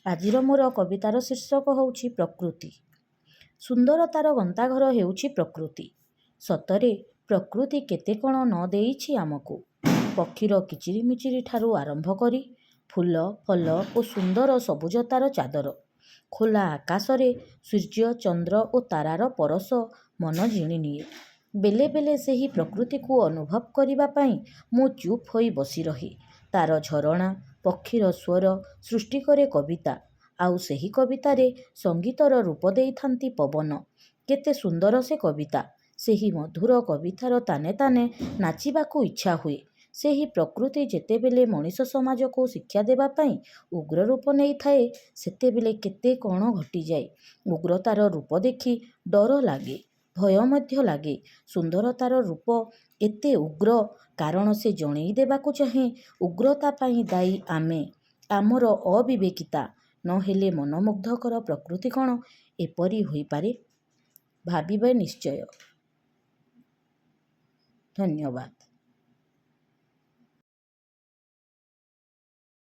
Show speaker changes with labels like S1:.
S1: ଆଜିର ମୋର କବିତାର ଶୀର୍ଷକ ହେଉଛି ପ୍ରକୃତି। ସୁନ୍ଦରତାର ଗନ୍ତାଘର ହେଉଛି ପ୍ରକୃତି। ସତରେ ପ୍ରକୃତି କେତେ କ'ଣ ନ ଦେଇଛି ଆମକୁ। ପକ୍ଷୀର କିଚିରିମିଚିରିଠାରୁ ଆରମ୍ଭ କରି ଫୁଲ, ଫଲ ଓ ସୁନ୍ଦର ସବୁଜତାର ଚାଦର। ଖୋଲା ଆକାଶରେ ସୂର୍ଯ୍ୟ, ଚନ୍ଦ୍ର ଓ ତାରାର ପରଶ ମନ ଜିଣିନିଏ। ବେଲେ ବେଲେ ସେହି ପ୍ରକୃତିକୁ ଅନୁଭବ କରିବା ପାଇଁ ମୁଁ ଚୁପ୍ ହୋଇ ବସିରହେ। ତା'ର ଝରଣା, ପକ୍ଷୀର ସ୍ୱର ସୃଷ୍ଟି କରେ କବିତା, ଆଉ ସେହି କବିତାରେ ସଙ୍ଗୀତର ରୂପ ଦେଇଥାନ୍ତି ପବନ। କେତେ ସୁନ୍ଦର ସେ କବିତା! ସେହି ମଧୁର କବିତାର ତାନେ ତାନେ ନାଚିବାକୁ ଇଚ୍ଛା ହୁଏ। ସେହି ପ୍ରକୃତି ଯେତେବେଳେ ମଣିଷ ସମାଜକୁ ଶିକ୍ଷା ଦେବା ପାଇଁ ଉଗ୍ର ରୂପ ନେଇଥାଏ, ସେତେବେଳେ କେତେ କ'ଣ ଘଟିଯାଏ। ଉଗ୍ରତାର ରୂପ ଦେଖି ଡର ଲାଗେ, ଭୟ ମଧ୍ୟ ଲାଗେ। ସୁନ୍ଦରତାର ରୂପ ଏତେ ଉଗ୍ର, କାରଣ ସେ ଜଣେଇ ଦେବାକୁ ଚାହେଁ ଉଗ୍ରତା ପାଇଁ ଦାୟୀ ଆମେ, ଆମର ଅବିବେକିତା। ନ ହେଲେ ମନୋମୁଗ୍ଧକର ପ୍ରକୃତି କ'ଣ ଏପରି ହୋଇପାରେ? ଭାବିବେ ନିଶ୍ଚୟ। ଧନ୍ୟବାଦ।